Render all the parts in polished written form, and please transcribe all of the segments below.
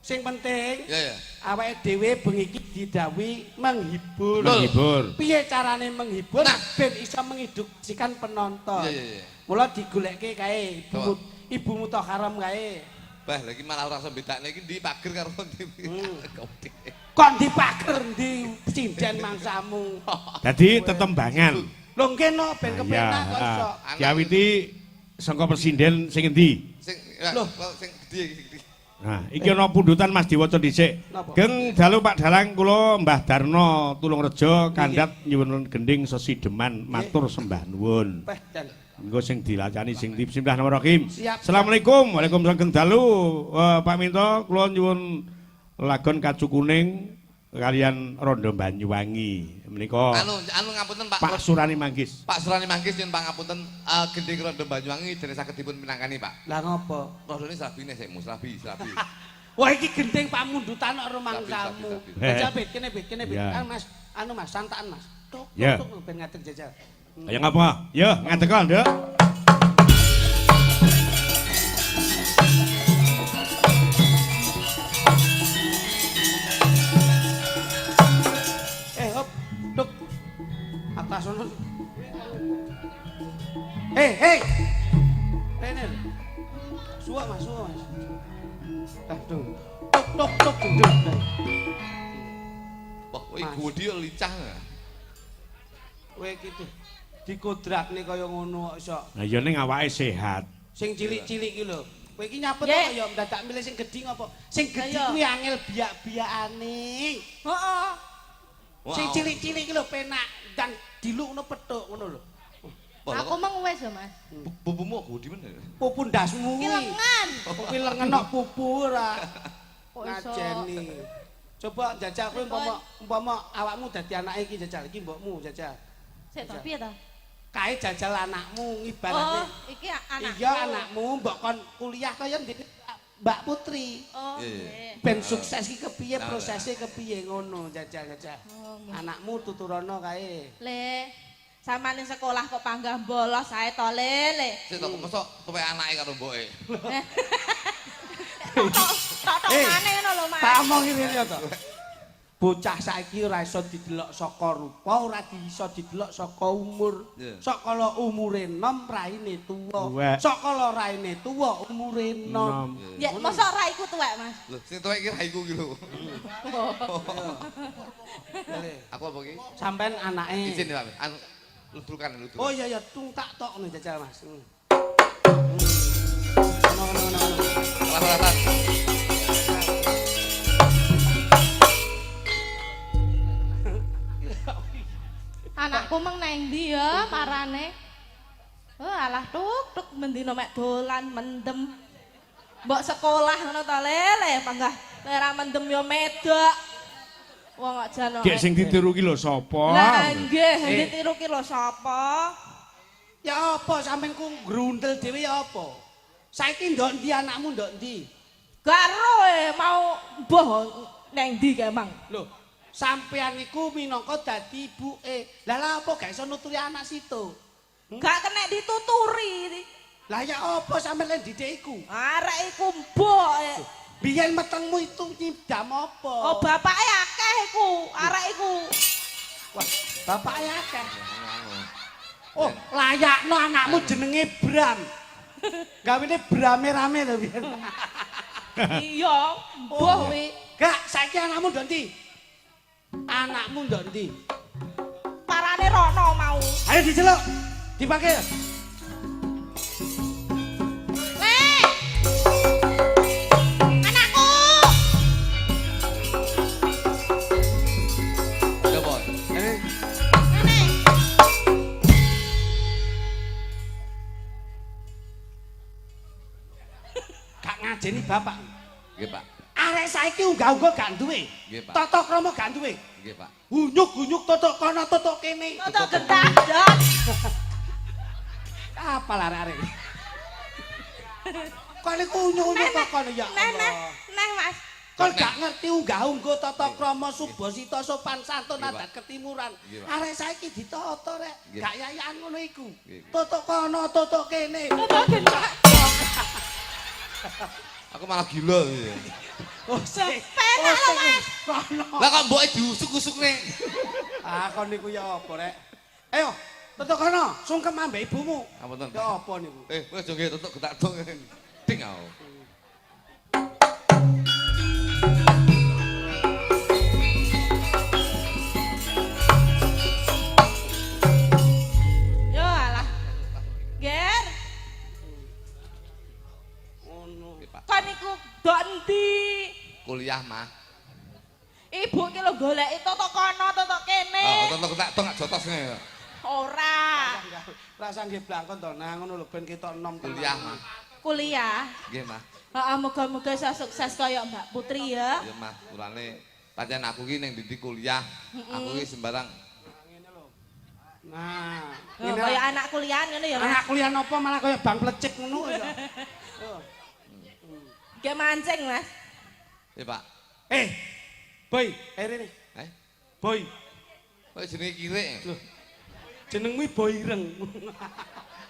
Sing penting Iya, ya. awake dhewe bengi iki didhawuhi menghibur. Menghibur. Piye carane menghibur Nah. ben iso mengedukasikan penonton. Iya, iya, iya. Mula digolekke kae ibu Coba. ibu Muthaharam kae. Bah, lagi malah ora iso bedakne iki ndi pager karo ndi. Kok ndi pager ndi sinden mangsamu. Dadi tetembangan. Lho nggih no ben kepenak kok iso. Diawiti saka presiden sing endi? Sing Loh. lho, sing gedhe iki gedhe. Nah, iki ana pundutan Mas diwaca dhisik. Napa? Geng dalu Pak Dalang kula Mbah Darno Tulungrejo kandhat nyuwun gending sesideman matur sembah nuwun. Peh jan. Engko sing dilacani sing di Bismillahirrahmanirrahim. Siap. Assalamualaikum. Waalaikumsalam geng dalu. Pak Minto kula nyuwun lagon Kacu Kuning kalian Rondo Banyuwangi. Menika Anu anu ngapunten Pak. Pak Surani Manggis. Pak Surani Manggis nyuwun pangapunten gending Rondo Banyuwangi dene saged dipun minangkani Pak. Lah ngopo? Rondone srabine sik mu, srabi, srabi. Wah iki gending pamundutan kok rumangsamu. Sabi, sabi, sabi. Jajal bit kene bit kene bit. Iya. Kan Mas, anu Mas santakan Mas. Tuk Ya. tuk ben ngadeg jajal. Kaya ngapa? Yo, ngadeg kok, Nduk. Eh hop, tuk. Atas ono. Hei, hei. Rene. Suwak Mas, suwak Mas. Ah, dung. Tuk tuk tuk dung. dung. Wah, kowe Mas. gedhe ya lincah. Kowe iki tuh dikodrakne kaya ngono kok iso. Lah ya ning awake sehat. Sing cilik-cilik iki lho. Kowe iki nyapet Nggih. kok ya dadak milih sing gedhi ngopo? Sing gedhi Lah iya. kuwi angel biak-biakane. Heeh. Sing cilik-cilik iki lho penak dan dilukno petuk ngono lho. Aku meng wis ya, Mas. Pupumu gedhe men. ya? Pupu ndasmu Ki kuwi. lengan. Kuwi lengen kok pupu ora. Kok iso? Ngajeni. Coba jajal kowe umpama umpama awakmu dadi anake iki jajal iki mbokmu jajal. Sik to piye to? Kae jajal anakmu ibaratnya. Oh, iki anakku. Iya anakmu mbok kon kuliah kaya ndek Mbak Putri. Oh, Iya, iya. nggih. Ben sukses iki kepiye Nah, prosesnya kepiye ngono jajal-jajal. Oh, nggih. Anakmu tuturono kae. Le, sampeyan ning sekolah kok panggah bolos ae to, Le, Le. Sik to mosok tuwek anake karo mboke. Tok tok Eh, mane ngono lho, Mas. Tak omong ngene to. Bocah saiki ora iso didelok saka rupa, ora iso didelok saka umur. Iya. Sok kala umure enom raine tuwa. Tuwek. Sok kala raine tuwa umure enom. Enom. Ya, mosok ra iku tuwek, Mas. Lho, sing tuwek iki raiku iki lho. Le, Aku apa iki? Sampean anake. Izin ya, Pak. Anu ludrukan, ludrukan. Oh iya iya, tung tak tok ngono jajal Mas. Hmm. Ngono ngono ngono. ngono. Salah, salah. Anakku meng nang ndi ya marane? Oh, alah tuk tuk mendino mek dolan mendem. Mbok sekolah ngono to, Le, Le, panggah lek ra mendem ya medok. Wong kok jan Gek sing ditiru ki lho sapa? Lah nggih, Eh. ditiru ki lho sapa? Ya apa sampean ku grundel dhewe ya apa? Saiki ndok ndi anakmu ndok ndi? Garo e mau mbuh nang ndi kae mang. Lho, sampean iku minangka dadi ibuke. Lah lah apa gak iso nuturi anak situ? Gak kena dituturi. Lah ya apa sampean lek didik iku? Arek iku mbok e. Biyen metengmu itu nyidam apa? Oh bapake akeh iku, arek iku. Wah, bapake akeh. Oh, layakno anakmu jenenge Bram. Gawene Brame rame to biyen. Iya, mbuh kuwi. Gak, saiki anakmu ndok ndi? Anakmu ndok ndi? Parane rono mau. Ayo diceluk. Dipanggil. Le. Anakku. Ya, Boy. Eh, Ngene. Gak ngajeni bapak. Nggih, Pak. Arek saiki unggah-ungguh gak duwe. Nggih, Pak. Tata krama gak duwe. Nggih, Pak. Unyuk-unyuk totok kono totok kene. Totok gentak, Dot. Apa lah arek-arek? Kok niku unyuk-unyuk kok kono ya Neh, neh, Allah. neh, Mas. Kon gak ngerti unggah-ungguh tata krama subasita sopan santun Nggih, Pak. adat ketimuran. Nggih, Pak. Arek saiki ditata rek, Nggih. gak yayan ngono iku. Nggih, nggih. Totok kono totok kene. Totok gentak. Aku malah gila. Oh, sik. Penak lho, Mas. Kono. Lah kok mboke diusuk-usukne. Ah, kon niku ya apa, Rek? Ayo, tutuk kono, sungkem ambek ibumu. Ngapunten. Ya apa niku? Eh, kowe aja nggih tutuk getak dong. Ding aku. Yo alah. Ger, Ngono. Nggih, Pak. kon niku dok endi? Kuliah, Mah. Ibu ki lho goleki totok kono, totok kene. Oh, tutuk getak dong jotos ngene. Ora. Rasa nggih blangkon to, nah ngono lho ben ketok enom tenan. Kuliah, Mah. Kuliah. Nggih, Mah. Heeh, moga-moga iso sukses kaya Mbak Putri ya. Ya, Mah, mulane pancen aku ki ning ndi kuliah, aku ki sembarang Nah, Oh, ngene kaya anak kuliahan ngono ya, Mas. anak kuliah napa malah kaya bang plecik ngono ya. Oh. Gek mancing, Mas. Ya, Pak. Eh, Boy, eh rene. Eh, Boy, kok jenenge kirik? Loh. Jenengmu Boy Ireng.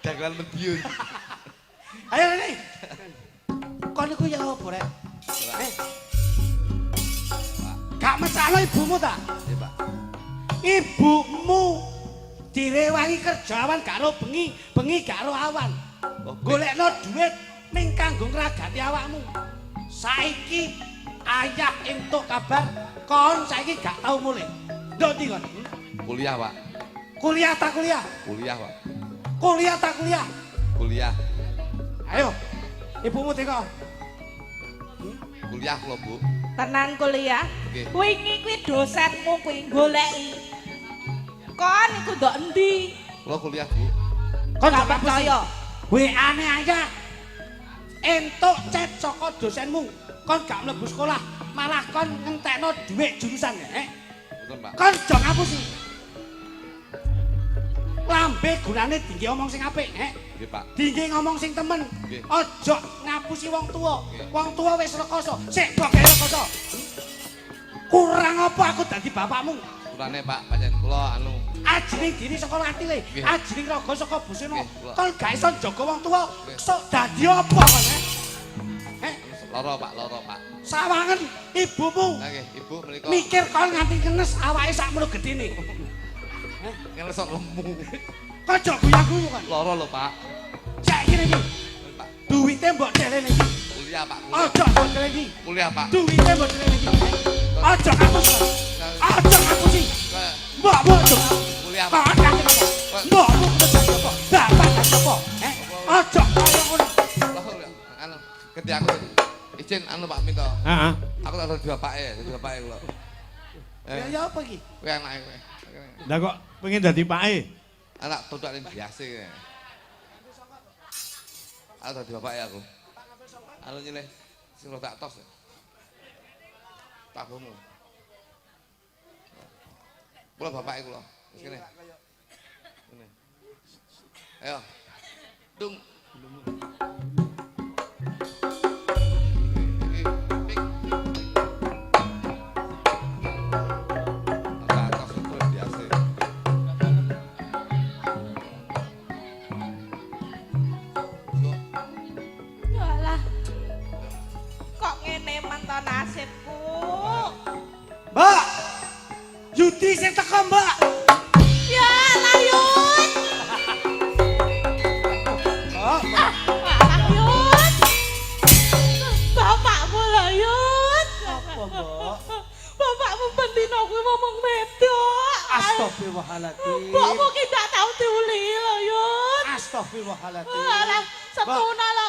Dagelan Madiun. Ayo rene. Kon niku ya apa, Rek? Eh. Gak mesakno ibumu ta? Ya, Pak. Ibumu direwangi kerja awan gak ro bengi, bengi gak ro awan. Oh, Golekno dhuwit ning kanggo ngragati awakmu. Saiki ayah entuk kabar kon saiki gak tau mulih. Ndok ndi kon? Kuliah, Pak. Kuliah ta kuliah? Kuliah, Pak. Kuliah ta kuliah? Kuliah. Ayo. Ibumu teko. Kuliah kula, Bu. Tenan kuliah. Nggih. Wingi kuwi dosenmu kuwi goleki. Kon iku ndok endi? Kula kuliah, Bu. Kon Gak gak ngapusi. percaya. WA-ne ayah. Entuk chat saka dosenmu. Kon gak mlebu sekolah, malah kon ngentekno dhuwit jurusan, eh? Betul, Pak. Kon aja ngapusi. Lambe gunane dingge omong sing apik, eh? Nggih, Pak. Dingge ngomong sing temen. Nggih. Aja ngapusi wong tuwa. Nggih. Wong tuwa wis rekoso. Sik mbok gawe rekoso. Kurang apa aku dadi bapakmu? Kulane, Pak, pancen kula anu Ajining diri saka latile, Nggih. ajining raga saka busana. Nggih, kula. Kon gak iso njaga wong tuwa, Nggih. sok dadi apa kon, eh? Eh, lara, Pak, lara, Pak. sawangen ibumu Lah nggih, Ibu menika mikir kon nganti ngenes awake sakmono gedene. ngenes kok lemu. Kok aja guyu-guyu kon. Lara lho, Pak. Saiki iki, Pak, duwite mbok delene iki. kuliah, Pak. Kuliah. Aja mbok delene iki. Kuliah, Pak. Duwite mbok delene iki. Aja ngapusi. Aja ngapusi. Kayak Mbokmu aja. Kuliah, Pak. Kon kate apa? Mbokmu kudu dadi apa? Bapak dadi apa? Eh, aja kaya ngono. Lah, kuliah. Anu, gede aku izin anu Pak Minto. Heeh. Aku tak dadi bapake, dadi bapake kula. Ya Eh, ya apa iki? kowe anake kowe. Lah kok pengen dadi pake? Anak tudak ning biasa kowe. Aku dadi bapake aku. Anu nyileh sing rada tos. Tabumu. Kula bapake kula. Wis kene. Kene. Ayo. Dung. Iki, pik. Rada tos itu biasa. So, Yo alah. Kok ngene man to nasibku? Mbak. Yudi sing teko, Mbak. Ya alah Yud. Oh, Ah, alah Yud. Bapakmu lho Yud. Apa, Mbok? Bapakmu bendino kuwi ngomong wedok. Astagfirullahaladzim. Mbokmu ki ndak tau diuli lho Yud. Astagfirullahaladzim. Alah, setuna lho.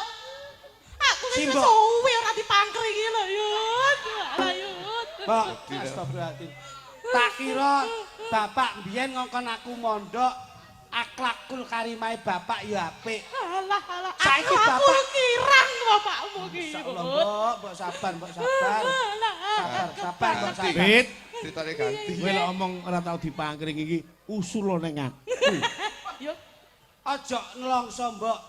Aku wis Simbok. suwe ora dipangkri iki lho Yud. Alah Yud. Mbak, astagfirullahaladzim. Tak kira bapak mbiyen ngongkon aku mondok akhlakul karimahe bapak ya apik. Alah alah. Saiki Aku bapak- kirang bapakmu ki. Insyaallah, Mbok, mbok sabar, mbok sabar. Alah. Sabar, sabar, mbok sabar. Pit, ceritane ganti. kowe lek omong ora tau dipangkring iki usul ning aku. Yo, Aja nelongso, Mbok.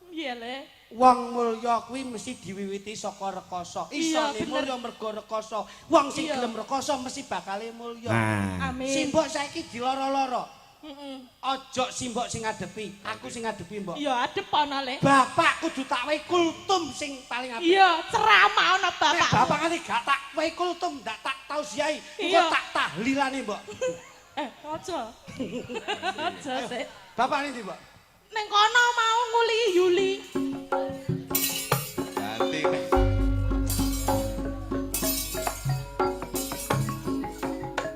iya le. Wong mulya kuwi mesti diwiwiti saka rekoso. Iya, Isone bener. mulya mergo rekoso. Wong sing Iya. gelem rekoso mesti bakale mulya. Nah, Amin. Simbok saiki diloro-loro. Heeh. Ojo si mbok sing ngadepi, aku sing ngadepi mbok. Iya, adep ana le. Bapak kudu tak wehi kultum sing paling apik. Iya, ceramah ana Nek bapak. bapak nganti gak tak wehi kultum, ndak tak tausiahi, engko Iya. tak tahlilane mbok. Eh, aja. Aja sik. Bapak ini mbok. Ning kono mau nguli Yuli. Ganti.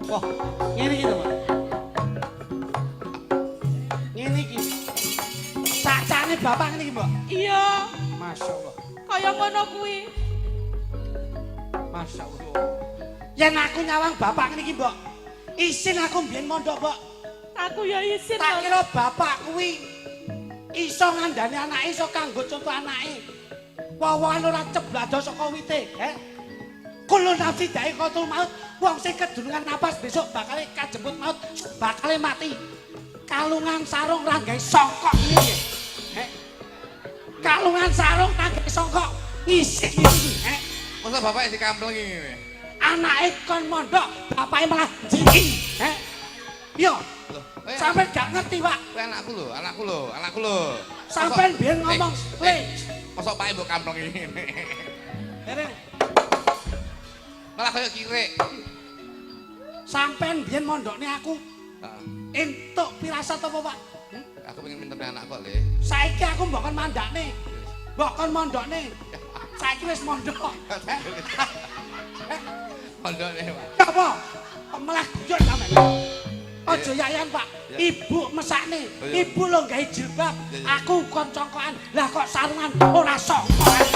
Wah, ngene iki to, Pak. Ngene iki. Cacane bapak ngene iki, Mbok. Iya, Masya Allah. kaya ngono kuwi. Masya Allah. Yen aku nyawang bapak ngene iki, Mbok. Isin aku mbiyen mondok, Mbok. Aku ya isin. Tak kira bapak kuwi iso ngandani anake, iso kanggo contoh anake. Wowoan ora ceblado saka wite, he? Kulo nafsi da'iqatul maut, wong sing kedunungan napas besok bakale kajemput maut, bakale mati. Kalungan sarung ra gawe songkok ngene iki. He? Kalungan sarung ra gawe songkok, ngisik-ngisik, he? Masa bapak si kampleng ngene? Anake kon mondok, bapake malah jiki, he? Yo, Loh, sampean gak ngerti, Pak. kowe anakku lho, anakku lho, anakku lho. Sampean biyen ngomong, "Le, Mosok pake mbok kampleng ngene. rene, Malah kaya kirik. sampean biyen mondokne aku Heeh. entuk pirasat apa, Pak? Hmm? Aku pengen minta anak kok, Le. Saiki aku mbok kon mandakne. Mbok kon mondokne. Saiki wis mondok. Pondokne, Pak. Apa? Kok malah guyon sampean. Aja yayan, Pak. Ibu mesakne, Oh, iya. ibu lho gawe jilbab, Iya, iya. aku kon congkokan. Lah kok sarungan ora songkokan.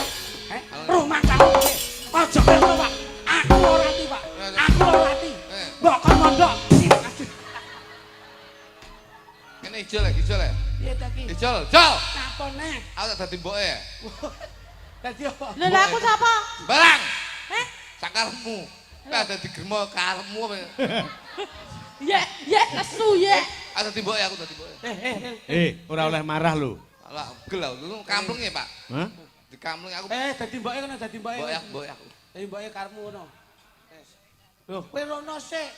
Heh, rumah kamu. Aja ngono, Pak. Aku ora ati, Pak. Aku ora ati. Eh. Mbok kon mondok. Aduh. Kene ijol lagi, ijol ya. Piye ta ki? Ijol, ijol. Napa neh? Aku tak dadi mboke ya. Dadi apa? Lho lah aku sapa? Barang Heh? sakarepmu. Kowe dadi germo karepmu apa? Ye, ye nesu ye. Aku dadi mboke, aku dadi mboke. Eh, eh, eh. Eh, ora oleh marah lho. Alah, gel aku. Lu kampleng ya, Pak? Hah? Dikampleng aku. Eh, dadi mboke kono, dadi mboke. Mboke aku, mboke aku. Dadi mboke karepmu ngono. Wes. Lho, kowe rono sik.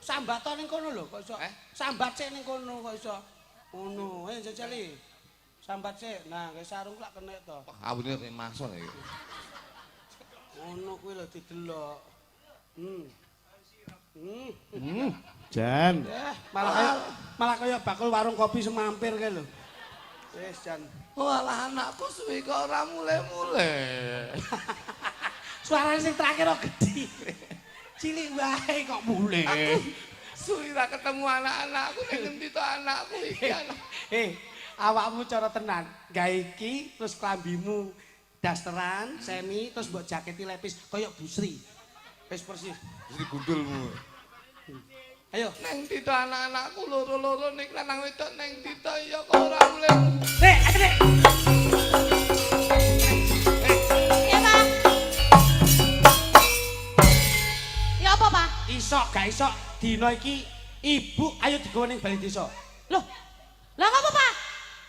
Sambato ning kono lho, kok iso. Eh? Sambat sik ning kono kok iso. Ngono, eh jajali. Sambat sik. Nah, kae sarung lak kenek to. Wah, awune kaya mason iki. Ngono kuwi lho didelok. Hmm. Hmm. Hmm, Jan. Eh, malah kaya bakul warung kopi semampir kae lho. Wis, Jan. Walah anakku suwi kok ora mule-mule. Suarane sing terakhir kok gedhi. Cilik wae kok mulih. Aku suwi ra ketemu anak-anakku ning ngendi to anakku iki anak. Eh, awakmu cara tenan. Gawe iki terus klambimu dasteran, semi terus mbok jaketi lepis kaya Busri. Wis persis. Wis gundulmu. Ayo. Neng ndi to anak-anakku loro-loro ning lanang wedok neng ndi to ya kok ora mulih. Nek, ayo nek. Iya, Pak. Ya apa, Pak? Isok gak isok dina iki ibu ayo digawa ning balai desa. Loh. Lah ngapa, Pak?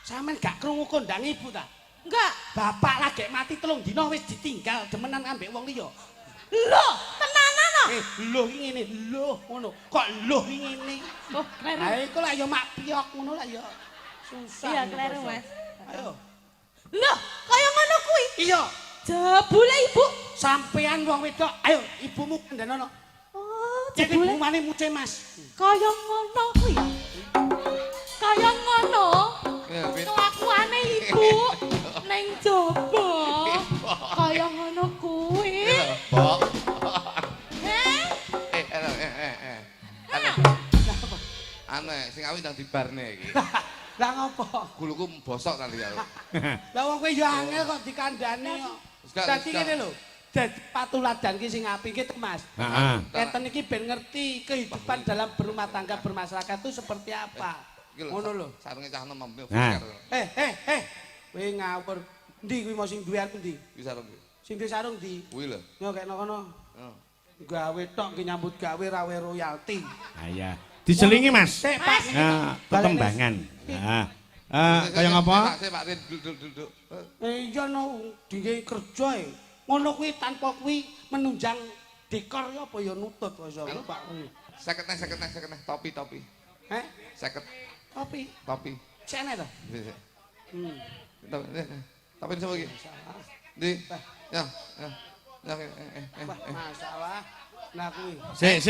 Sampeyan gak krungu kondang ibu ta? Enggak. Bapak lagi mati 3 dina wis ditinggal demenan ambek wong liya. Loh, tenanan no. Eh, lho iki ngene, lho ngono. Kok lho iki ngene? Oh, kleru. Ha iku lah ya mak piyok ngono lah ya. Susah. Iya, ngono kleru, basa. Mas. Ayo. Loh, kaya ngono kuwi. Iya, Jebule ibu. sampean wong wedok, ayo ibumu kandhanono. Oh, Jadi jebule bumane muce Mas. kaya ngono kuwi ya. Kaya ngono. Ya, Pit. Kelakuane ibu ning jaba. Kaya ngono kuwi. Iya lho, Mbok. Heh? Eh, eh, eh, eh. Anu, anu sing awi ndang dibarne iki. Lah ngopo? Guluku bosok nanti aku. Lah wong kowe ya angel kok dikandhane kok. Wis gak, Dadi wis gak. ngene lho. Dadi patuladan ki sing apik ki Mas. Heeh. Ngeten iki ben ngerti kehidupan dalam berumah tangga bermasyarakat itu seperti apa. Iki lho, Ngono lho. Sarunge cah nom Nah. Eh, eh, eh. Kowe ngawur. Endi kuwi mau sing duwe aku endi? Kuwi sarung kuwi. Sing duwe sarung ndi? Kuwi lho. Yo kekno kono. Heeh. Gawe tok ki nyambut gawe rawe royalti. Ah iya. Diselingi, Mas. Sik, Pak. Nah, tetembangan. Nah. Kaya ngapa? Sik, Pak, duduk duduk. Eh, iya no dhewe kerja e. Ngono kuwi tanpa kuwi menunjang dekor ya apa ya nutut kok iso Anu? Pak. 50 neh, 50 neh, 50 neh, topi topi. Heh? 50 Topi. Topi. Sik enek to? Sik, sik. Topi, topi sapa iki? Ndi? Ya, ya. Ya, eh, eh, eh. Wah, masalah. Nah kuwi. Sik, sik.